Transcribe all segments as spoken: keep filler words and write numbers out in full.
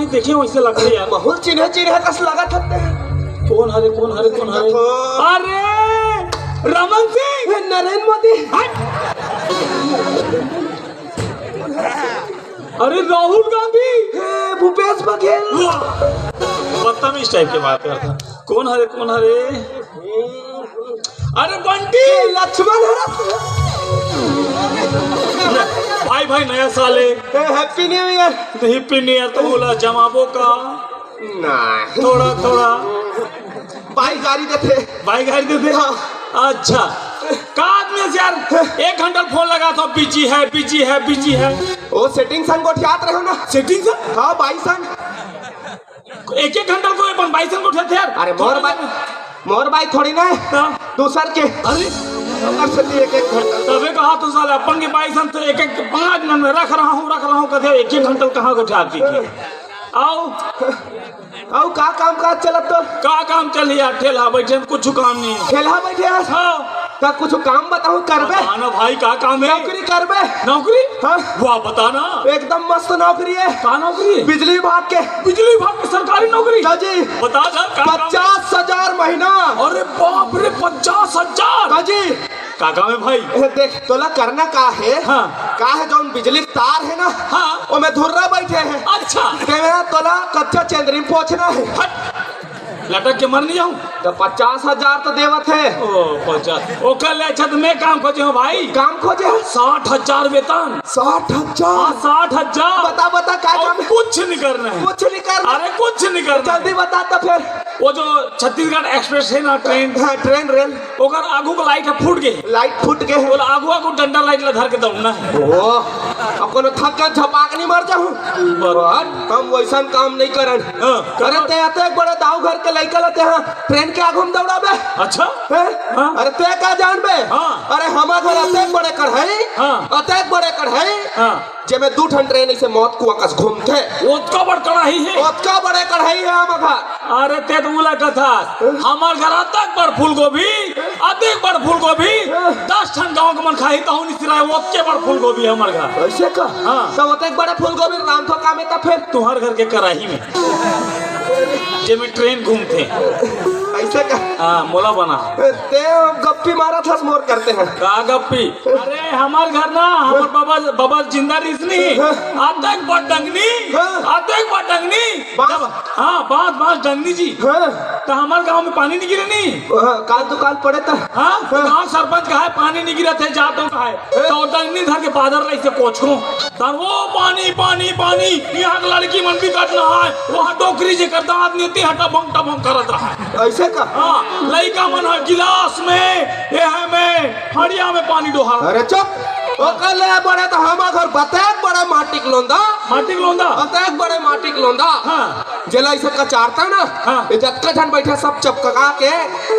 देखे वइसे लगथे यार। बहुत चिन्हे चिन्हे कस लगत हते। कोन हरे, कोन हरे, कोन हरे? देखो। अरे, रमन सिंह। ए, नरेंद्र मोदी। हट। अरे, राहुल गांधी। ए, भूपेश बघेल। वाह, बदतमीज type के बात करता। कोन हरे, कोन हरे? अरे बंटी। ए, लक्ष्मण हरे। भाई, भाई, नया साल हे। ए, Happy New Year। Happy New Year तो बोला जमाबो का। नहीं। थोड़ा, थोड़ा। भाई गारी देथे। भाई गारी देथे? हाँ। अच्छा। का आदमी हे यार, एक घंटा फोन लगा था, busy है, busy है, busy है। वो setting संग गोठियात रहे हो ना? Setting संग? हाँ, बाई संग। एक एक घंटा को अपन बाई संग गोठियाथे यार। अरे मोर बाई, मोर बाई थोड़ी ना हे। हाँ। दूसर के। अरे। ओकर सेती एक एक घंटा। तभे कहा तो साले अपन के बाई संग तो एक एक पाँच मिनट में रख रहा हूँ, रख रहा हूँ, कथे एक एक घंटा कहाँ गोठियाथे। अउ अउ का काम काज चलत तोर? का काम चलही यार, ठेलहा बइठे हन, कुछु काम नइ हे। ठेलहा बइठे हस? हाँ। त कुछु काम बताहूँ, करबे? बता ना भाई, का काम हे? नौकरी करबे? नौकरी? हाँ। वाह, बता ना। एकदम मस्त नौकरी हे। का नौकरी हे? बिजली विभाग के। बिजली विभाग के सरकारी नौकरी? हाँ जी। बता ना, का काम हे? पचास हजार महीना। अरे बाप रे, पचास हजार? हाँ जी। का काम हे भाई? ए, देख, तोला करना का हे? हाँ। का हे, जौन बिजली के तार हे ना, हाँ। ओमे धुर्रा बइठे हे। अच्छा। तेमे तोला कच्चा चेंदरी में पोंछना हे। हट। लटक के मर नइ जाहूँ। त पचास हजार तो देवत हे। ओ, पचास। ओकर ले अच्छा त मैं काम खोजे हँव भाई। काम खोजे हस? साठ हजार वेतन। साठ हजार? हाँ, साठ हजार। बता, बता, का अउ काम हे? कुछ नइ करना हे। कुछ नइ करना? अरे, कुछ नइ करना। जल्दी बता त फेर। वो जो छत्तीसगढ़ Express हे ना, train, हाँ, train, रेल। ओकर आगू के light ह फूट गे। Light फूट गे हे। ओला आगू, आगू डंडा light ला धर के दौड़ना हे। ओ, अब कोनो थक के झपाक नइ मर जाहूँ। बरोबर। हम वइसन काम नइ करन। हाँ। अरे, तें अतेक बड़े दाऊ घर के लइका ला तें हा train के आगू में दौड़ाबे? अच्छा। हैं? हाँ। अरे, तें का जानबे? हाँ। अरे, हमर घर अतेक बड़े कढ़ाई, हाँ। अतेक बड़े कढ़ाई, हाँ। जेमे दू ठन train अइसे मौत कुआं कस घूमथे। ओतका बड़ कढ़ाई हे? ओतका बड़े कढ़ाई हे हमर घर। अरे, तें तो मोला कथस, हमर घर अतेक बड़ फूलगोभी, अतेक बड़ फूलगोभी, दस ठन गाँव के मन खाही, तहूँ नइ सिराय, ओतके बड़ फूलगोभी हमर घर। अइसे का? हाँ। त ओतेक बड़े फूलगोभी रांधथो का में त फेर? तुँहर घर के कढ़ाई में, जेमे train घूमथे। अइसे का? हाँ, मोला बना। तें गप्पी मारत हस मोर करते हैं। का गप्पी? अरे, हमर घर ना, हमर बबा, बबा जिंदा रहिस नी, हाँ। अतेक बड़ डंगनी, हाँ। अतेक बड़ डंगनी। बांस? जब, हाँ, बांस, बांस डंगनी जी। हाँ। त हमर गांव में पानी नइ गिरे नी। हाँ, काल तो काल पड़े त। हाँ, त हाँ। गांव सरपंच कहे, "पानी नइ गिरत हे, जा तो," कहे। हाँ। त ओ डंगनी धर के बादर रहिस हे कोचको। त ओ पानी, पानी, पानी, इहाँ के लड़की मन बिकट नहाय, उहाँ डोकरी जेकर दांत नइ हे, तेहा टभंग टभंग करत रहय। अइसे का? हाँ, लइका मन ह गिलास में, एह में, हड़िया में पानी डोहारय। अरे चुप! ओकर ले बड़े त हमर घर बतेक बड़े माटी के लोंदा। माटी के लोंदा? बतेक बड़े माटी के लोंदा। हाँ। जेला अइसे कचारता ना, हाँ। ये जतका झन बइठे सब चपका के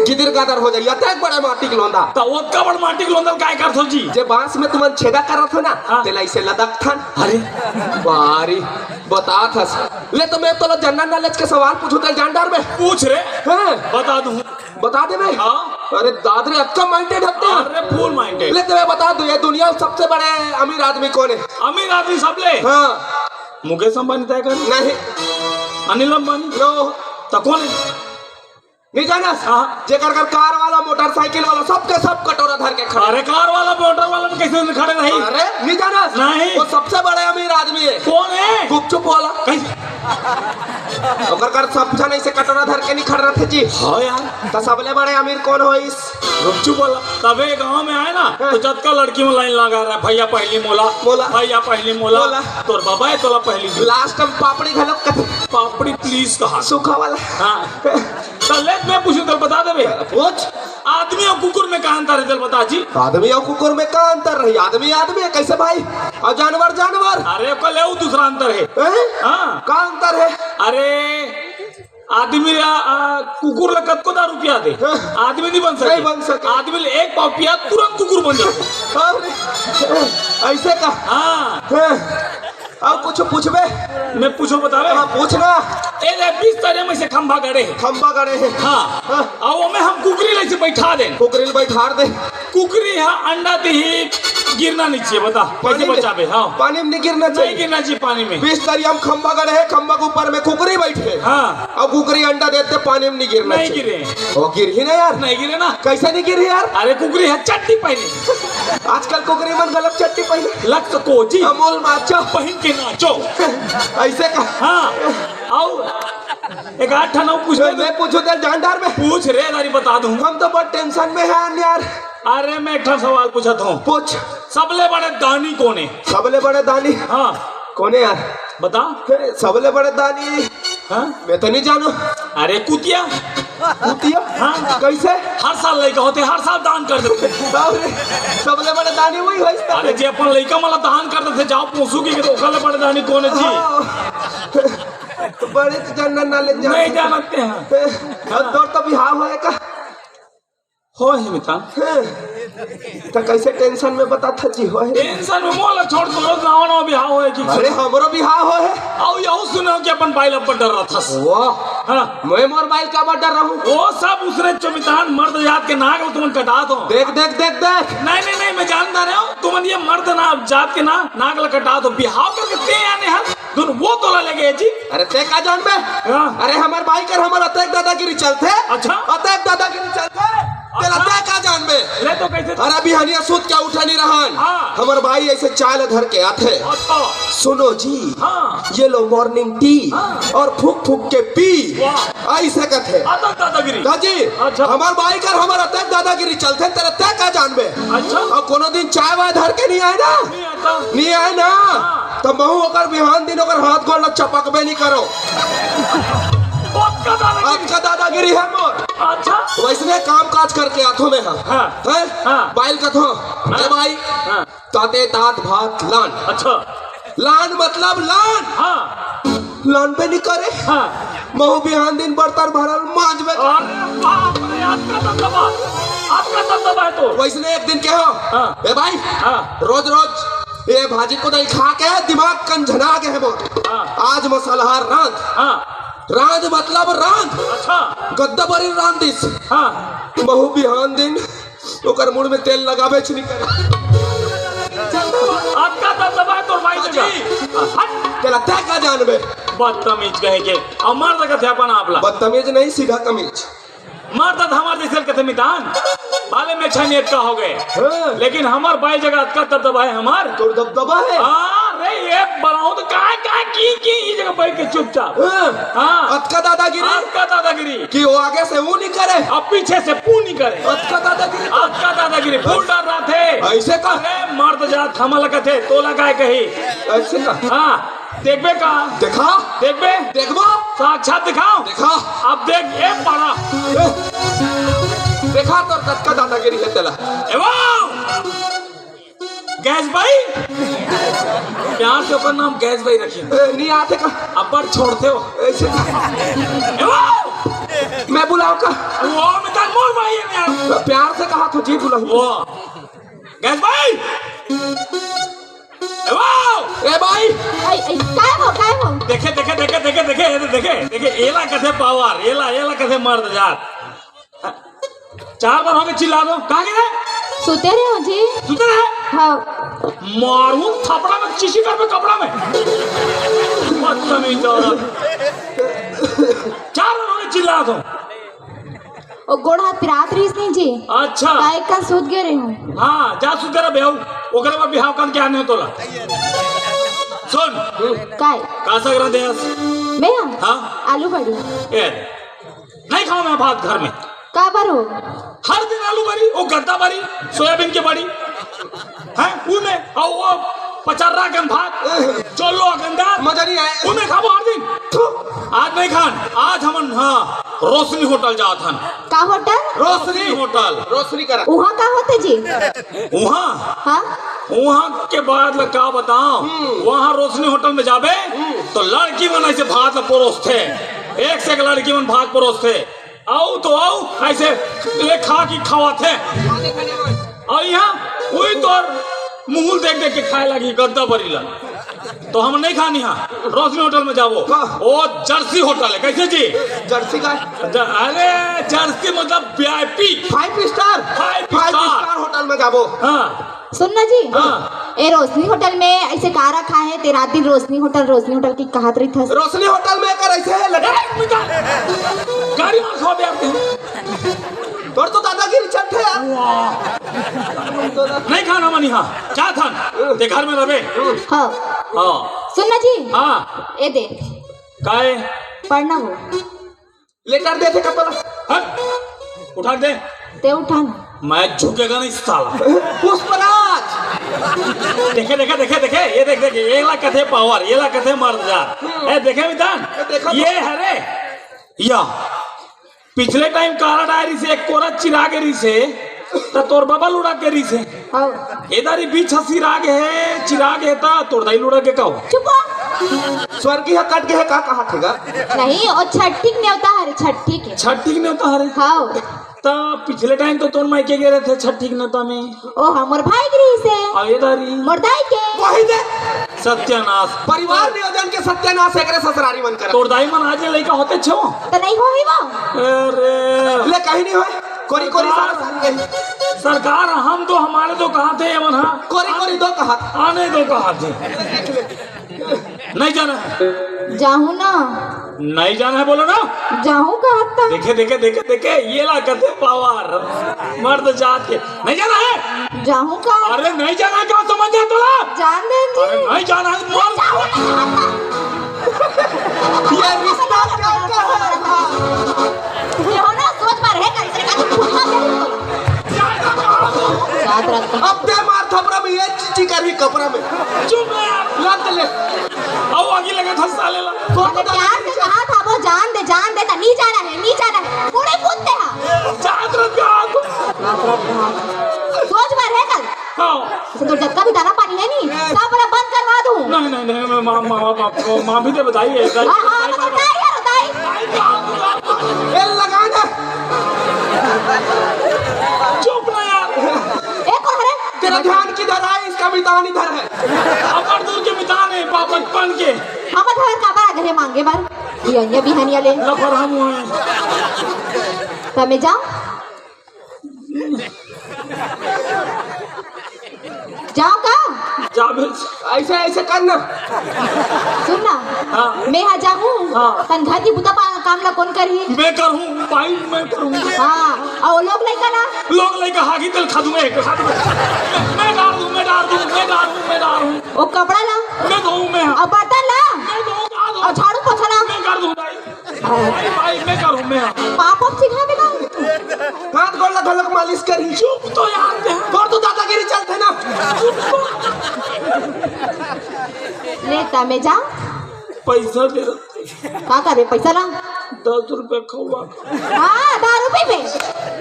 गिदिर गादर हो जाही। अतेक बड़े माटी के लोंदा। त ओतका बड़ माटी के लोंदा ल काय करथो जी? जे बांस में तुमन छेदा करत हो ना, हाँ। तेला अइसे लदकथन। अरे। बारी, बतात हस। ले त मैं तोला general knowledge के सवाल पूछूँ, तेला जान डारबे? पूछ रे। हाँ। बता दूँ। बता देबे? हाँ। अरे दाद रे, अतका minded हस तें। अरे full minded। ले त मैं बता दूँ, ये दुनिया में सबसे बड़े अमीर आदमी कोन हे? अमीर आदमी सबले? हाँ। मुकेश अंबानी तय कर? नहीं। अनिल अंबानी? No। त कोन हे? नइ जानस? हाँ। जेकर घर कार वाला, मोटरसाइकिल वाला, सबके सब कटोरा धर के खड़े। अरे कार वाला, मोटर वाला में कइसे खड़े रही? अरे नइ जानस? नहीं। वो सबसे बड़े अमीर आदमी हे। कोन हे? गुपचुप वाला। कइसे? ओकर घर सब झन अइसे कटोरा धर के नइ खड़े रथे जी। हाँ यार। त सबले बड़े अमीर कोन होइस? गुपचुप वाला। तभे गांव में आय ना, हाँ। त जतका लड़की मन line लगा रहय, "भइया पहिली मोला, मोला। भइया पहिली मोला।" मोला। तोर बबा हे, तोला पहिली दे। Last में पापड़ी घलो कथे। पापड़ी please कहा। सूखा वाला। हाँ। त ले मैं पूछूँ, त बता देबे। पूछ। आदमी अउ कुकुर में का अंतर हे, चल बता जी। आदमी अउ कुकुर में का अंतर रही? आदमी आदमी हे, कइसे भाई? अउ जानवर जानवर। अरे, ओकर ले अउ दूसरा अंतर हे। हैं? हाँ। का अंतर हे? अरे, आदमी ला, आ, कुकुर ला कतको दारू पिया दे, हाँ। आदमी नइ बन सके। नइ बन सके। आदमी ला एक पाव पिया, तुरंत कुकुर बन जाथे। अरे, अइसे का? हाँ। हाँ। अउ कुछु पूछबे? मैं पूछूँ, बताबे? हाँ, पूछ ना। ए दे, बिस्तर में से खंभा गड़े हे। खंभा गड़े हे। हाँ। हाँ। अउ ओमे हम कुकरी ला अइसे बइठा देन। कुकरी ला बइठा दे। कुकरी ह अंडा दिही, गिरना नहीं चाहिए, बता, कैसे पानी में, बचाबे? हाँ। पानी में नहीं गिरना नहीं चाहिए। गिरना चाहिए पानी में। बीस तरिया में खंभा गड़े हे, खंभा के ऊपर में कुकरी बैठे हे। हाँ। अउ कुकरी अंडा देथे, पानी में नहीं गिरना नहीं चाहिए। गिरे। वो गिरही ना यार। नहीं गिरे ना। कैसे नहीं गिरही यार? अरे कुकरी हे चड्डी पहने। आजकल कुकरी मन गलत चड्डी पहने। Lux Cozi. अमूल माचो। पहन के नाचो। ऐसे का? हाँ। अउ एक आध ठन अउ पूछ ले। मैं पूछूं तेला जान डारबे? पूछ रे, दारी बता दूं। हम तो बहुत tension में हन यार। अरे मैं एक ठन सवाल पूछत हूँ। पूछ। सबले बड़े दानी कोन हे? सबले बड़े दानी? हाँ। कोन हे यार? बता। हे, सबले बड़े दानी? हाँ? मैं तो नहीं जानों। अरे कुतिया। कुतिया? हाँ। कैसे? हर साल लइका होथे, हर साल दान कर देथे। बाप रे, सबले बड़े दानी वही होइस त। अरे जे अपन लइका मन ला दान कर देथे, जाओ पूछू कि ओकर ले बड़े दानी कोन हे जी? हाँ। बड़े तो जानना ना ले जान। नहीं जानते हैं। अब तोर तो बिहाव होय का? होय हे मितान। त कैसे tension में बताथा जी होय हे? Tension में मोला छोड़, तोरो नवा नवा बिहाव होय कि? अरे हमरो बिहाव होय हे। अउ यहू सुनों कि अपन बाई ल अब्बड़ डर्राथस। वाह। हाँ। मैं मोर बाई ल काबर डर्राहूँ? वो सब उसने चो मितान मर्द जात के नाक ल तुमन कटाथो। देख, देख, देख, देख। नहीं, नहीं, नहीं, मैं जानता रहे हूँ, तुमन ये मर्द ना जात के ना, नाक ल कटाथो। बिहाव करके ते आने हस, धुन वो तोला लेगे जी। अरे ते का जानबे? हाँ। अरे हमर बाई कर हमर अतेक दादागिरी चलथे। अच्छा। अतेक दादागिरी चलथे। तेला अच्छा। ते का जानबे? ले तो कैसे? अरे बिहनिया सुत के उठे नहीं रहन। हाँ। हमर बाई ऐसे चाय ल धर के आथे। अच्छा। सुनो जी। हाँ। ये लो morning tea हाँ। और फूक फूक के पी। वाह। ऐसे कथे। अतेक दादागिरी। का जी? अच्छा। हमर बाई कर हमर अतेक दादागिरी चलथे, तेला ते का जानबे? अच्छा। अउ कोनो दिन चाय वाय धर के नहीं आए ना? नहीं आता। नहीं आए ना? हाँ। त महू ओकर बिहान दिन ओकर हाथ गोड़ ला चपकबे नहीं करों। अतका दादागिरी। अतका दादागिरी हे मोर। अच्छा। वैसने काम काज करके आथों मैं हा। हाँ। हैं? हाँ। बाई ल कथों, हाँ। ए बाई, हाँ। ताते तात भात लान। अच्छा। लान मतलब लान। हाँ। लानबे नहीं करे। हाँ। महू बिहान दिन बर्तन भरल मांजबे। अरे बाप रे, अतका दबदबा, अतका दबदबा हे तो। वैसने एक दिन कहों, हाँ। ए बाई, हाँ। रोज रोज ये भाजी कोदई खा के दिमाग कंझना गे हे मोर। हाँ। आज मसालहा रांध। हाँ। रांध मतलब रांध। अच्छा। गद्दा बरी रांध दिस। हाँ। महू बिहान दिन ओकर मुड़ में तेल लगाबेच नहीं करे। अतका दबदबा हे तोर बाई जगह। जी। हट। तेला ते का जानबे? बदतमीज कहे के। अउ मर्द कथे अपन आप ला। बदतमीज नहीं, सीधा तमीज। मर्द त हमर जैसे कथे मितान। भले में छह मिनट का हो गए। हाँ। लेकिन हमर बाई जगह अतका दबदबा हे हमर। तोर दबदबा हे? हाँ, रे, ये बनाओ तो काय, काय, की, की, ये जगह बैठ के चुपचाप। हाँ। हाँ। अतका दादागिरी? अतका दादागिरी। कि वो आगे से ऊ नहीं करे। अब पीछे से पू नहीं करे। अतका दादागिरी। अतका दादागिरी। फूल डाल रहा थे। ऐसे का? अरे, मर्द जात हमला कथे, तोला काय कही? ऐसे का? हाँ। देखबे का? देखा। देखबे? देखबो। साक्षात दिखाओ। देखा। अब देख, ए पारा। ए, देखा तोर कतका दादागिरी हे तेला। ए वो! गैस बाई? प्यार से ओकर नाम गैस बाई रखिए। ए, नहीं आथे का? अब्बड़ छोड़थे हो। ऐसे का? ए वो! मैं बुलाओं का? वो मैं तार मोर बाई हे यार। प्यार से कहा तो जी बुलाऊं। वो। गैस बाई! ए वो! ए बाई! ऐ, ऐ, काय हो, काय हो? देखे, देखे, देखे, देखे, देखे, ए देखे, देखे, एला कथे पावर, एला, एला कथे मर्द जात। चार बार होगे चिल्ला दो, कहाँ गे रे? सुते रहे हो जी? सुते रहे? हाँ। मारूं थपड़ा में, चिशी कर में, कपड़ा में। बदतमीज औरत। चार बार होगे चिल्ला दो। ओ गोड़ हाथ पिरात रहिस नहीं जी। अच्छा। काय का सूत गे रहे हूँ। हाँ, जा सूत गे रहे बेहू। ओकरे बाद बिहाव करके आने हो तोला। सुन। काय? का साग रांधे हस? मैं? हाँ। आलू बड़ी। ए, नहीं खाओं मैं भात घर में। काबर हो? हर दिन आलू बरी, वो गद्दा बरी, सोयाबीन के बरी। हैं? उमे, और वो पचर्रा अकन भात, चोलो अकन दाल। मजा नहीं आए। उमे खाबो हर दिन। थू। आज नहीं खान, आज हमन, हाँ, रोशनी होटल जात हन। का होटल? रोशनी होटल। रोशनी करा। उहाँ का होथे जी? उहाँ? हाँ? उहाँ के बात ला का बताओं? हम्म। वहाँ रोशनी होटल में जाबे, हम्म। तो लड़की मन ऐसे भात ला परोसथे। एक से एक लड़की मन भात परोसथे। आओ तो आओ, ऐसे ले खा की खवाथे। और यहाँ वही तोर मुहुल देख देख के खाए लगी गद्दा बरी ला। तो हम नहीं खानी हाँ, रोशनी होटल में जाबो। का? ओ जर्सी होटल है, कैसे जी? जर्सी का? ज-, अरे जर्सी मतलब V I P। Five star? Five star। Five star hotel में जाबो। हाँ। सुन ना जी। हाँ। ए रोशनी होटल में ऐसे का रखा है? ते रात दिन रोशनी होटल, रोशनी होटल की कहत रहिथस। रोशनी होटल में एकर ऐसे है लगा। ए, बेटा, गाड़ी मार खा दे आपके। तोर तो दादागिरी चलथे यार। वाह। नहीं खाना मनी, हाँ। जा थान। ते घर में रहे। हाँ। हाँ। सुन ना जी। हाँ। ए दे। काय? पढ़ना हो। लेटर देथे का तोला? हट! उठा दे। ते उठा ना। मैं झुकेगा नहीं साला। पुष्पराज। देखे, देखे, देखे, देखे, ये देख, देख, ये ला कथे पावर, ये ला कथे मर्द जात। हम्म। ए, देखे मितान? ये देखो तो। ये हरे, या। पिछले टाइम कारा डायरी से एक कोरा चिरा के रिसे, त तोर बबल उड़ा के रिसे। हाँ। एदारी बीच हसी राग है, चिराग है, ता तोर दाई लुड़ा के काओ। चुप हो। स्वर्गीय कट के है, का कहा थेगा? नहीं, ओ छठी के नेवता हरे, छठी के। छठी के नेवता हरे? हाँ। ता पिछले टाइम तो तोर मायके गे रहे थे छठी के नेवता में। ओ हमर भाई गिरी से। आ एदारी। मोर दाई के। वही दे। सत्यानाश। परिवार नियोजन के सत्यानाश एकरे ससुरारी मन करत। तोर दाई मन आज ले लइका होते छो? त नहीं होही वो। अरे। ले कहीं नहीं होय। कोरी कोरी सारा सरकार, साथ में। सरकार, हम तो, हमारे तो कहा थे ये मन, हाँ। कोरी कोरी दो कहा। आने दो कहा थे। नहीं जाना है। जाहूँ ना। नहीं जाना है, बोलो ना। जाहूँ कहा था। देखे, देखे, देखे, देखे, ये ला कहते पावर। मर्द जात के। नहीं जाना है। जाहूँ का? अरे नहीं जाना है, क्या समझ है तोला? जान दे जी। अरे नहीं जाना है, मर। ये रिश्ता क्या, क्या है? ये हो ना, सोच पर है, कल से कल फूटना दे। याद रख। अब ते मार थपरा में ये चीची कर भी कपड़ा में। चुप रह यार। लत ले। आओ आगे लगा था साले ला। तो अरे बता प्यार से कहा था वो, जान दे, जान दे, तो नहीं जाना है, नहीं जाना है। बूढ़े पूछते हैं। जात रख का। सोच पर है कल। हाँ। तो जब का भी दाना पानी है नहीं, सब वाला बंद करवा दूँ। नहीं, नहीं, नहीं, मैं माँ, माँ, माँ, माँ, माँ भी तो बताइए। हाँ, हाँ, तो बताइए, बताइए। ए, लगा ना। चुप ना यार। ए, कौन है? तेरा ध्यान किधर है? इसका मितान इधर है। अपन दूर के मितान है, बा-, बचपन के। हम घर का बा, घरे मांगे बार। ये, ये बिहनिया ले। लफर हम हुए हैं। तमे जाओ। जाओ का? जा बे। ऐसे, ऐसे कर ना। सुन ना। हाँ। मैं हा जाहूँ। हाँ। तन घर की बुता पा-, काम ला कौन करही? मैं करूँ, भाई, मैं करूँ। हाँ, और लोग लइका ला? लोग लइका हागी तेल खा दूँ मैं, खा दूँ मैं। मैं डार दूँ, मैं डार दूँ, मैं डार दूँ, मैं डार दूँ। वो कपड़ा ला? मैं धोऊँ मैं। और बर्तन ला? मैं धोऊँ, मैं धोऊँ। और झाड़ू पोछा ला? मैं कर दूँ भाई। भाई, भाई, मैं करूँ, मैं। पाप वाप सिखाबे का? हाथ गोड़ ला घलोक मालिश करी। चुप तो यार, तोर तो दादागिरी चलथे ना। ले, तमे जा। पैसा दे। का करे पैसा ला? दस रुपया खवा। हाँ, दारू पीबे।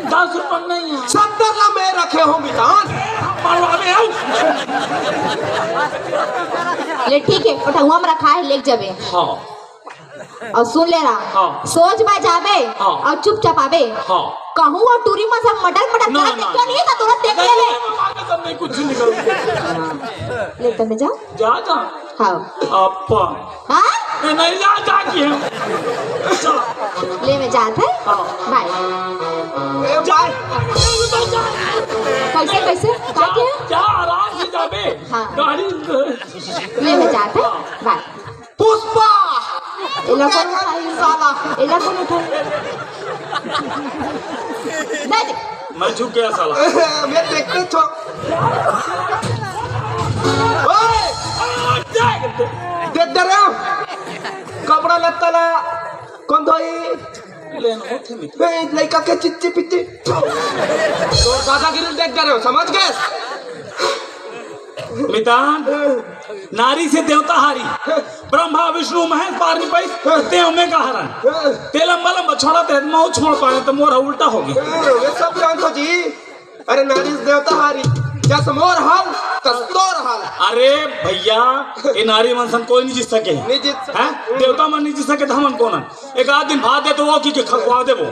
दस रुपया नहीं है। सत्तर ला मैं रखे हो मितान। मारवा में आओ। ले, ठीक है, उठा, हुआ में रखा है, लेके जाबे। हाँ। अउ सुन ले रहा, हाँ। सोच बा जाबे हाँ। अउ चुपचाप आबे। हाँ। कहूँ अउ टूरी मन सब मडल मडल ना, करत ना, देखियो ना। नहीं त तुरंत देख लेबे। नहीं, नहीं, नहीं, नहीं, कुछ नहीं करूँ। ले तने जा। जा, जा। हाँ। अप्पा। हाँ? नहीं, नहीं, जा, जा की है। चलो। ले मैं जात है। हाँ। बाय। ए, बाय। कैसे, कैसे? का जा, क्या? जा, आराम से जाबे। हाँ। गाड़ी ले मैं जात है। बाय। पुष्पा! एला कौन उठाई? साला। एला कौन उठाई? नहीं दे। मैं झुक गया साला। मैं देखते छो। ओए! देख दे रहे हो? कपड़ा लत्ता ला कौन धोई? लेन होथे मित्र। ए, लइका के चिच्ची पिच्ची। तो दादागिरी देख दे रहे हो, समझ गए? मितान, नारी से देवता हारी, ब्रह्मा विष्णु महेश पार नहीं पाइस, ते हमें का हरन। ते लंबा लंबा छोड़ा ते, मैं छोड़ पाए तो मोर उल्टा हो गया। ये सब जानतो जी। अरे नारी से देवता हारी, जस मोर हाल, तस तोर हाल। अरे भैया, ये नारी मन सन कोई नहीं जीत सके। नहीं जीत सके। हैं? देवता मन नहीं जीत सके तो हमन कौन हन? एक आध दिन भात दे तो वो की के खकवा देबो।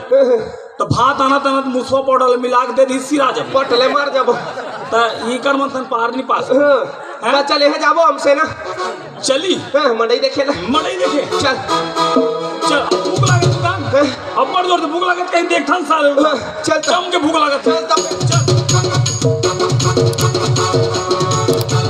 तो भात आना तना तो मुसवा पाउडर मिला के दे दी सिरा जब। पटले मार जाबो। तो ये कर मन तन पार नहीं पास। हाँ। हैं? तो चले है जाबो हमसे ना। चली। हाँ, मड़ई देखे ना। मड़ई देखे। चल। चल, भूख लागत दुकान। हाँ। अब्बड़ जोर से भूख लागत कहीं देख थन साले। हाँ, चल तो। जम के भूख